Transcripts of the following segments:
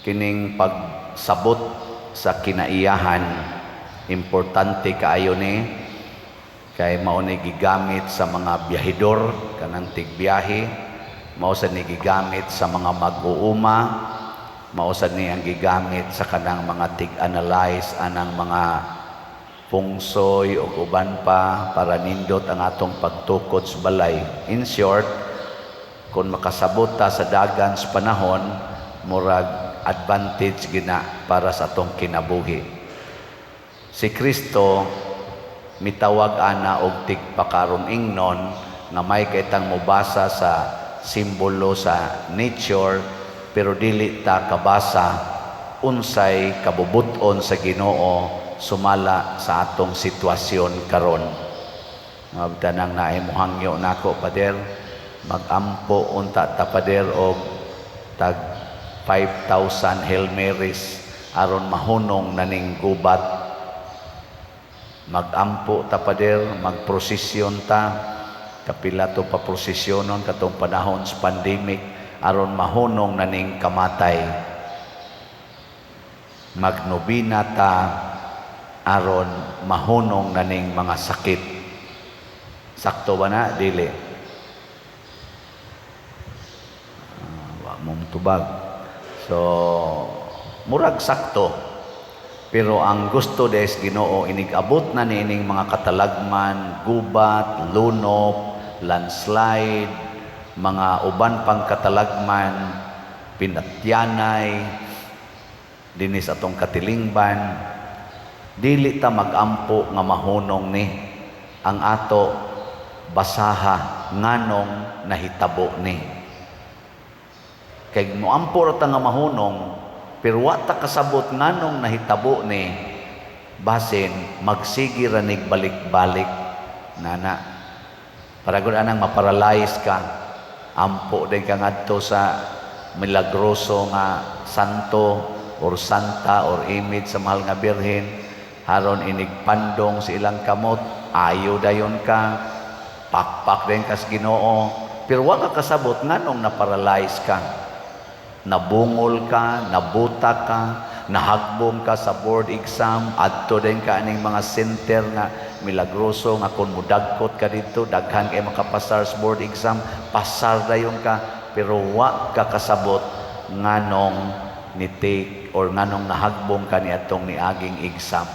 Kining pagsabot sa kinaiyahan, importante kaayo ni, kay mao ni gigamit sa mga biyahidor, kanang tigbiyahe, mao sad ni gigamit sa mga mag-uuma, mao sad ni ang gigamit sa kanang mga tig-analyze anang mga feng shui ug uban pa para nindot ang atong pagtukod sa balay. In short, kung makasabot ta sa dagan sa panahon, murag advantage gina para sa atong kinabuhi. Si Kristo mitawag ana og tigpakarong ingnon nga may kahitang mobasa sa simbolo sa nature, pero dili ta kabasa unsay kabubut-on sa Ginoo sumala sa atong sitwasyon karon. Mabtanang naay mohangyo nako, "Pader, magampo unta ta, Pader, og tag 5,000 Hail Marys aron mahunong na ning gubat. Magampo ta, Pader, magprosesyon ta, kapila to pa prosesyonon katong panahon sa pandemic aron mahunong na ning kamatay. Magnobina ta aron mahunong na ning mga sakit." Sakto ba na? Dili. Wa mo tubag. So, murag sakto. Pero ang gusto des Ginoo, inig-abot na niining mga katalagman, gubat, lunop, landslide, mga uban pang katalagman, pinatyanay, dinis atong katilingban, dili ta magampo nga mahunong ni. Ang ato, basaha nganong nahitabo ni. Kay moampo ra ta nga mahunong, pero wa ta kasabot nganong nahitabo ni, basin magsige ra nig balik-balik nana. Para gud anang maparalyze ka, ampo din ka ngadto sa milagroso nga santo or santa or image sa Mahal nga Birhen aron inig pandong sa ilang kamot, ayo dayon ka, pakpak din kas Ginoo, pero wa ka kasabot nganong na-paralyze ka, nabungol ka, nabuta ka, nahagbong ka sa board exam. Adto din ka aning mga center nga milagroso nga kung mudagkot ka dito, daghan kay makapasar sa board exam, pasar dayon ka, pero wa ka kasabot nganong ni take or nganong nahagbong ka ni atong niaging exam.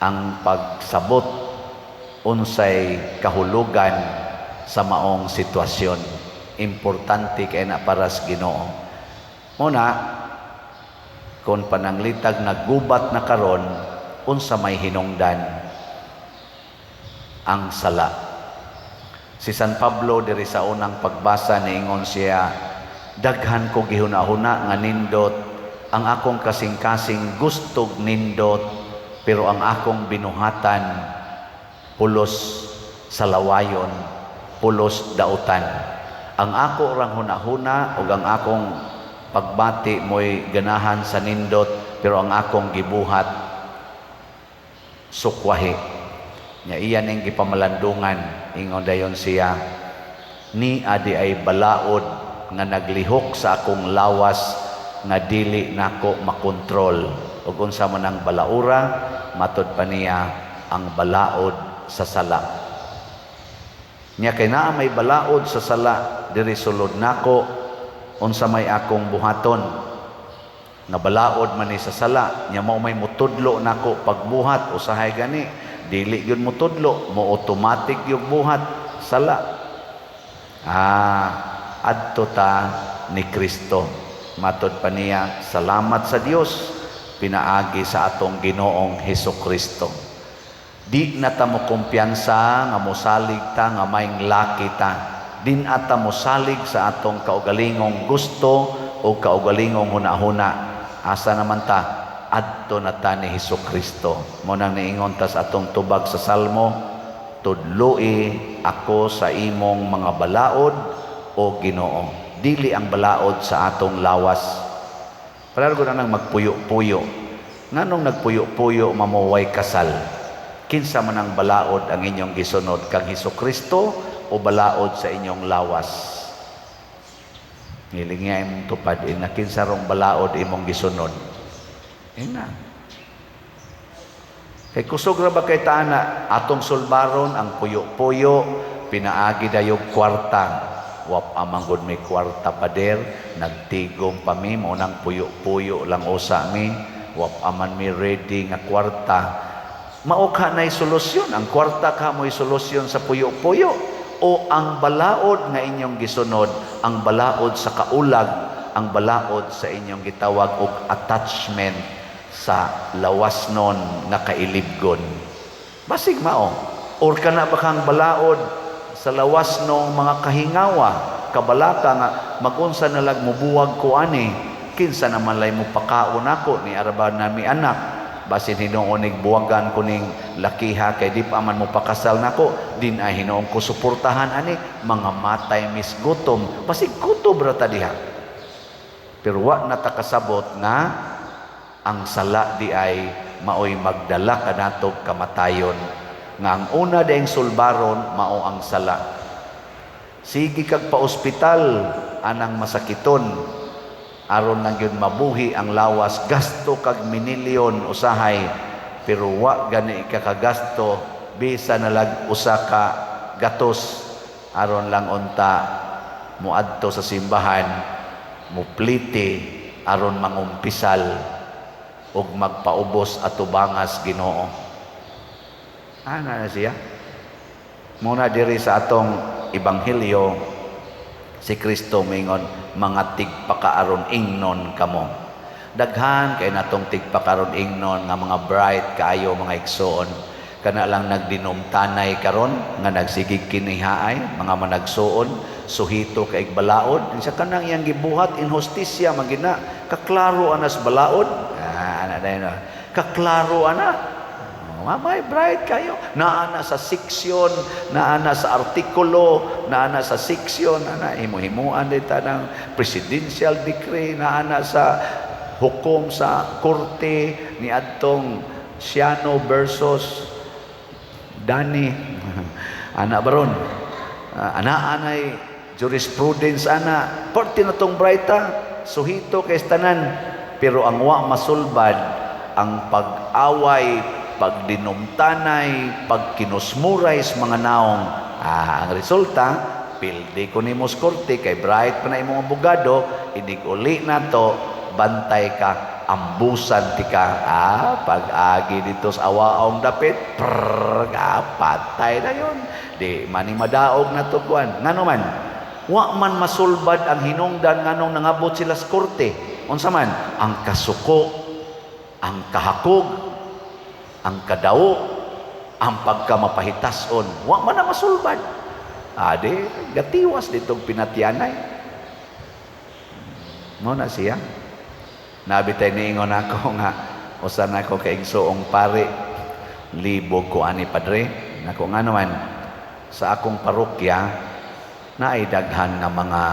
Ang pagsabot unsay kahulugan sa maong sitwasyon, importante kay na para sa Ginoo. Muna kung pananglitag naggubat na karon, unsa may hinungdan? Ang sala. Si San Pablo diri sa unang pagbasa, niingon siya, "Daghan ko gihuna-huna nga nindot, ang akong kasing-kasing gustog nindot, pero ang akong binuhatan pulos sa lawayon, pulos dautan. Ang ako rang hunahuna ug ang akong pagbati mo'y ganahan sa nindot, pero ang akong gibuhat sukwahi." Nya iya ning gipamalandungan, ingon dayon siya, "Ni adi ay balaod nga naglihok sa akong lawas nga dili nako makontrol." Ug unsa man ang balaura? Matod pa niya, ang balaod sa sala. Nya kay naa may balaod sa sala diri sulod nako, unsa may akong buhaton? Nga balaod man ni sa sala, nya mao may mutudlo nako pagbuhat, usahay gani dili gyud mutudlo mo, automatic yung buhat sala. Adto ta ni Kristo. Matod pa niya, salamat sa Dios pinaagi sa atong Ginoong Hesus Kristo. Di na ta mo kumpiyansa nga mosalig ta nga maing laki ta. Di na ta mosalig sa atong kaugalingong gusto o kaugalingong hunahuna. Asa naman ta? Adto na ta ni Hesus Kristo. Mo nang niingon ta sa atong tubag sa Salmo, "Tudloi ako sa imong mga balaod, o Ginoo." Dili ang balaod sa atong lawas. Palaro ko na nang magpuyo-puyo. Nganong nagpuyo-puyo mamuway kasal? Kinsa man ang balaod ang inyong gisunod, kang Hesus Kristo o balaod sa inyong lawas? Ngilingi imong tupad, ina, kinsa rong balaod imong gisunod? Ina. Kay kusog ra ba kay taana atong sulbaron ang puyo-puyo, pinaagi dayog kwarta. Wa pa man gud may kwarta, pader, nagtigom pa mi, mao nang puyo-puyo lang usa mi, wa pa man mi ready nga kwarta. Mao ka na'y solusyon, ang kwarta ka mo'y solusyon sa puyo-puyo o ang balaod nga inyong gisunod, ang balaod sa kaulag, ang balaod sa inyong gitawag og attachment sa lawas nun nga kailibgon. Basig mao. Or kana ba kang balaod sa lawas nung mga kahingawa, kabalaka nga magunsa na lang mubuwag ko ani, kinsa naman lay mo pakaon ako ni araba nami anak, basin hinuon nig buwagan ko ning lakiha kay di pa man mo pakasal nako, din ay hinuon ko suportahan ani, mga matay mis gutom, basig kutob ra ta diha. Pero wa na ta kasabot nga ang sala di ay maoy magdala kanatog kamatayon, nga ang una ding sulbaron mao ang sala. Sige kag pa-ospital anang masakiton aron lang yun mabuhi ang lawas, gasto kag minilyon usahay, pero wa gani ka kagasto bisa nalag usa ka gatos aron lang unta muadto sa simbahan, mupliti aron mangumpisal ug magpaubos atubangas Ginoo. Ana na siya. Muna diri sa atong ebanghelyo, si Kristo mingon, "Mga tigpakaaron ingnon kamo." Daghan kay natong tigpakaron ingnon nga mga bright kaayo, mga igsoon. Kana lang nagdinumtanay karon nga nagsigig kinihaay mga managsuon, suhito kay balaod sa kanang iyang gibuhat, inhustisya man gina, kaklaro anas balaod. Ah, ana dayon, kaklaro ana. Mamay bright kayo. Naa na sa seksyon, naa na sa artikulo, naa na sa seksyon, ana himo-himuan din ta ng presidential decree, naa na sa hukom sa korte ni adtong Siano versus Dani. Ana baron. Ana anay jurisprudence ana. Parte na tong brighta, suhito kay tanan. Pero ang wa masulbad ang pag-away, pagdinumtanay, pagkinusmuray sa mga naong. Ah, ang resulta, pildi ko nimo sa korte kay bright pa na imong abogado, inig uli na to, bantay ka, ambusan ti ka. Ah, pag-agi dito sa awaong dapit, prrr, ah, patay na yun. Di mani madaog na to kuan. Ngano man, wa man masulbad ang hinungdan nganong nangabot sila sa korte. Unsa man, ang kasuko, ang kahakog, ang kadawo, ang pagkamapahitason, wa man na masulbad. Ade, gatiwas ditong pinatyanay. Mo na siya. Nabitay niingon ako nga usa na ko kaigsoong pare, "Libog ko ani, padre." Nako, nga naman? "Sa akong parokya naay daghan nga mga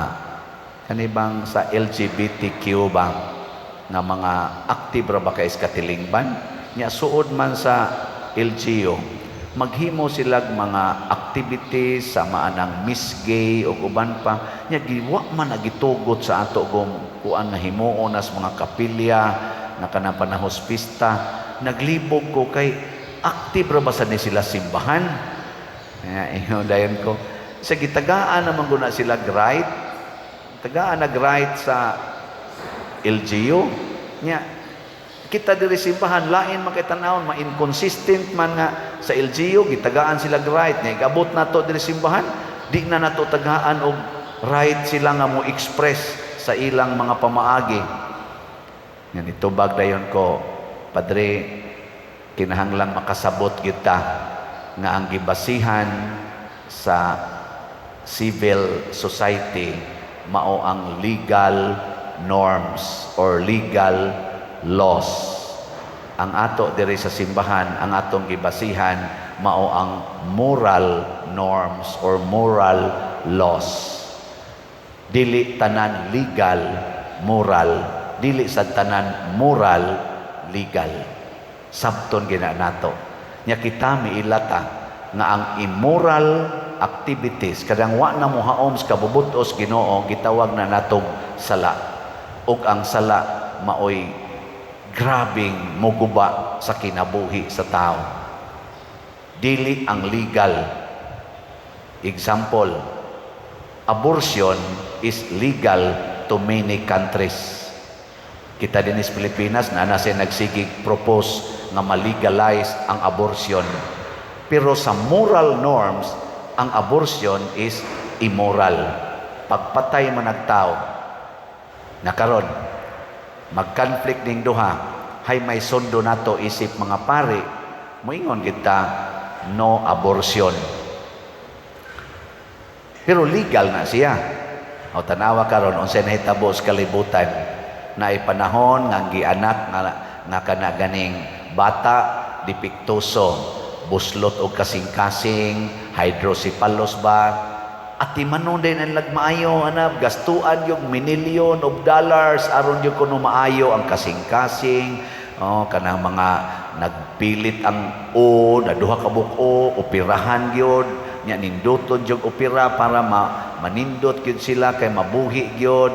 kanibang sa LGBTQ ba nga mga active ra ba kay katilingban nya, suod man sa LGU, maghimo silag mga activities sa maanang Miss Gay o uban pa nya, giwa man nagitugot sa ato gong kuan nga himuon nas mga kapilya nga kanang panahos pista. Naglibog ko kay active ra ba sa ni sila simbahan?" Kaya ingon dayon ko, sa gitagaan naman guna sila right, tagaan nag right sa LGU nya, kita diri simbahan lain man kay tan-awon, ma-inconsistent man nga sa LGU gitagaan sila right nya, igabot nato diri simbahan, di na nato tagaan og right sila nga mo express sa ilang mga pamaagi. Nga nitubag dayon ko, "Padre, kinahanglang makasabot kita nga ang gibasihan sa civil society mao ang legal norms or legal laws. Ang ato diri sa simbahan, ang atong gibasihan mao ang moral norms or moral laws. Dili tanan legal moral, dili sa tanan moral legal. Sabton gina nato. Nya kita miilata nga ang immoral activities kadang wa na mohaom sa kabubutos Ginoo, gitawag na natong sala. Ug ang sala maoy grabing muguba sa kinabuhi sa tao. Dili ang legal. Example, abortion is legal to many countries. Kita din sa Pilipinas na nasa nagsigig propose nga ma-legalize ang abortion. Pero sa moral norms, ang abortion is immoral. Pagpatay man ang tao. Nakaron, mag-conflict ning duha, hay may sundo nato isip mga pari, moingon kita, no abortion. Pero legal na siya. O tanawa karon unsay nahitabo sa kalibutan na panahon nga gianak nga kana ganing bata depektuso, buslot og kasing-kasing, hydrocephalus ba, atimanon din ang lagmaayo anab, gastuan yung million of dollars aron yung kuno maayo ang kasing-kasing. Oh, kanang mga nagpilit ang o na duha ka buok, operahan gyud nya, ninduton jud opera para manindot gyud sila kay mabuhi gyud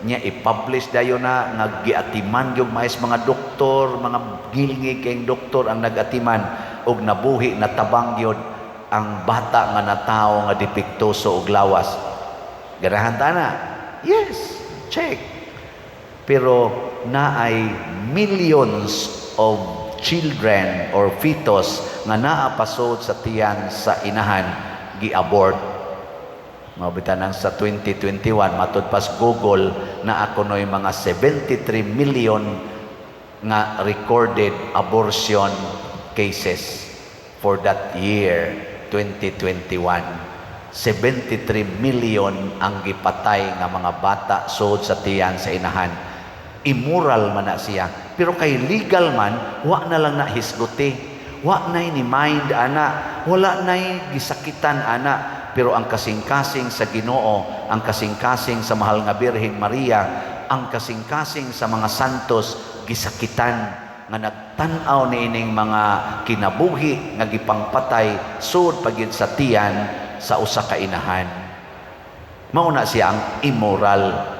nya. I-publish dayon na nga giatiman gyud mais mga doktor, mga gilngig kayong doktor ang nagatiman og nabuhi, natabang gyud ang bata nga natawo nga depektuso og lawas. Ganahan ta na? Yes, check. Pero naay millions of children or fetus nga naa pasod sa tiyan sa inahan, gi-abort. Mao nang sa 2021, matud pas Google, na ako noy mga 73 million nga recorded abortion cases for that year 2021. 73 million ang gipatay nga mga bata sud sa tiyan sa inahan. Immoral man na siya. Pero kay legal man, wa na lang na hisguti. Wa na ni mind ana, wala na gisakitan ana. Pero ang kasing-kasing sa Ginoo, ang kasing-kasing sa mahal nga Birhen Maria, ang kasing-kasing sa mga santos, gisakitan nga nagtan-aw niining mga kinabuhi nga gipangpatay sud pagid sa tiyan sa usa ka inahan. Mao na siya ang immoral.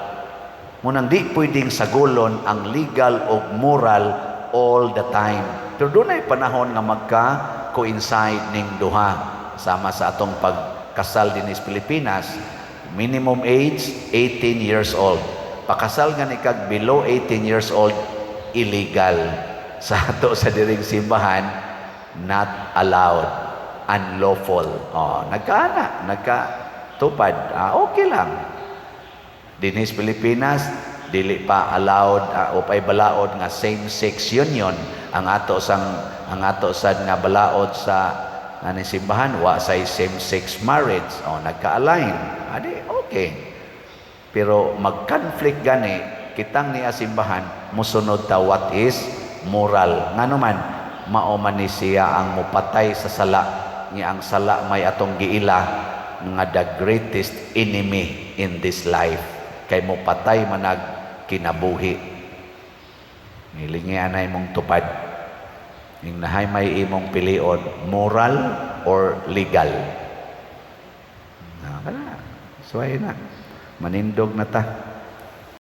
Munang di pwedeng sagulon ang legal o moral all the time. Pero dunay panahon nga magka coincide ning duha. Sama sa atong pagkasal din sa Pilipinas, minimum age 18 years old. Pakasal nga ni kag below 18 years old, illegal. Sa ato sa diring simbahan, not allowed, unlawful. Oh, nagkaana, nagkatupad. Ah, okay lang. Dinhi sa Pilipinas, dili pa allowed o pay balaod nga same-sex union. Ang ato sad nga balaod sa ani simbahan, wa say same-sex marriage. Oh, nagka-align. Adi okay. Pero mag-conflict gani kitang niya simbahan, musunod ta what is moral. Ngano man, mao man ni siya ang mupatay sa sala, nga ang sala may atong giila nga the greatest enemy in this life kay mupatay manag kinabuhi. Nilingi anay mong tupad ing nahay may imong pilion, moral or legal na kana. So na manindog na ta.